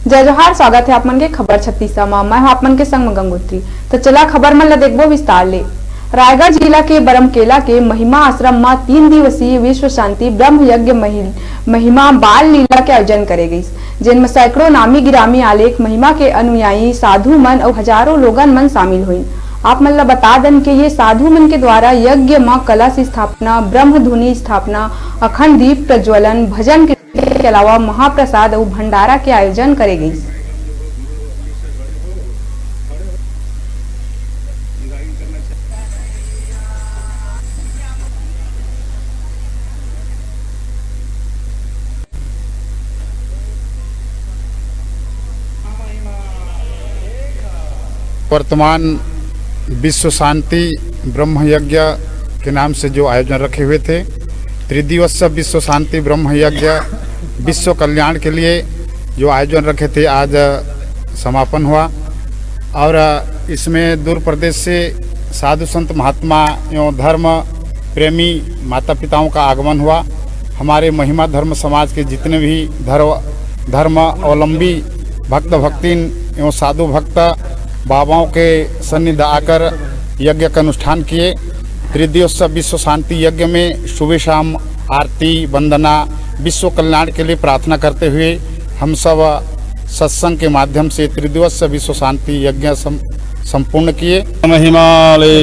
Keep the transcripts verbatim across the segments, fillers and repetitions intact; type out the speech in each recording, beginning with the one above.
जय जोहार, स्वागत हे आप मन के खबर छत्तीसा म। मैं हूं आप मन के संग म गंगोत्री। तो चला खबर मन ल देखबो विस्तार ले। रायगढ़ जिला के बरमकेला के महिमा आश्रम म तीन दिवसीय विश्व शांति ब्रह्म यज्ञ महि-, महिमा बाल लीला के आयोजन करे गइस, जेन म सैकड़ों नामी गिरामी आलेख महिमा के अनुयायी साधु मन अउ हजारों लोगन मन शामिल होइन। आप मन ल बता दन के ये साधु मन के द्वारा यज्ञ म कलश स्थापना, ब्रह्म धुनी स्थापना, अखंड दीप प्रज्वलन, भजन के के अलावा महाप्रसाद अउ भंडारा के आयोजन करे गइस। वर्तमान विश्व शांति ब्रह्म यज्ञ के नाम से जो आयोजन रखे हुए थे, त्रिदिवसीय विश्व शांति ब्रह्म यज्ञ विश्व कल्याण के लिए जो आयोजन रखे थे, आज समापन हुआ। और इसमें दूर प्रदेश से साधु संत महात्मा एवं धर्म प्रेमी माता पिताओं का आगमन हुआ। हमारे महिमा धर्म समाज के जितने भी धर्म, धर्म अवलंबी भक्त भक्तिन एवं साधु भक्त बाबाओं के सन्निध आकर यज्ञ का अनुष्ठान किए। त्रिदिवसीय विश्व शांति यज्ञ में सुबह शाम आरती, वंदना, विश्व कल्याण के लिए प्रार्थना करते हुए हम सब सत्संग के माध्यम से त्रिदिवसीय विश्व शांति यज्ञ सम-, संपूर्ण किए। महिमा ले।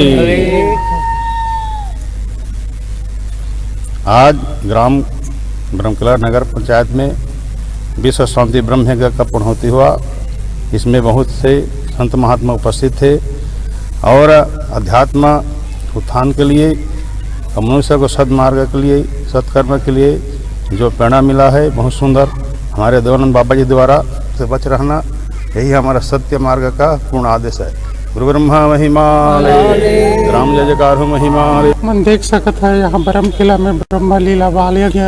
आज ग्राम ब्रह्मकिला नगर पंचायत में विश्व शांति ब्रह्म यज्ञ का पूर्णाहुति हुआ। इसमें बहुत से संत महात्मा उपस्थित थे और अध्यात्म उत्थान के लिए और मनुष्य को सदमार्ग के लिए, सत्कर्म के लिए जो प्रेरणा मिला है, बहुत सुंदर। हमारे देवानंद बाबा जी द्वारा से बच रहना, यही हमारा सत्य मार्ग का पूर्ण आदेश है। गुरु ब्रह्मा महिमा ले, राम जय जयकार हो महिमा ले। मन देख सकत है, यहाँ ब्रह्म किला में ब्रह्म लीला बाल यज्ञ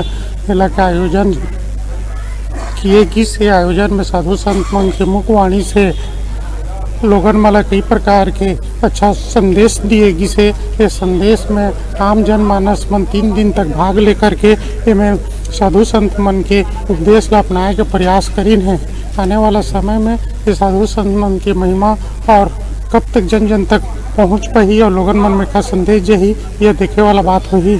मेला के आयोजन किए गिस। ये आयोजन में साधु संत मन के मुखवाणी से लोगन मन ला कई प्रकार के अच्छा संदेश दिए गिस हे। ये संदेश में आम जनमानस मन तीन दिन तक भाग लेकर के एमे साधु संत मन के उपदेश ला अपनाए के प्रयास करिन हे। आने वाला समय में ये साधु संत मन के महिमा और कब तक जन जन तक पहुँच पाही और लोगन मन में का संदेश जाही, ये देखे वाला बात होही।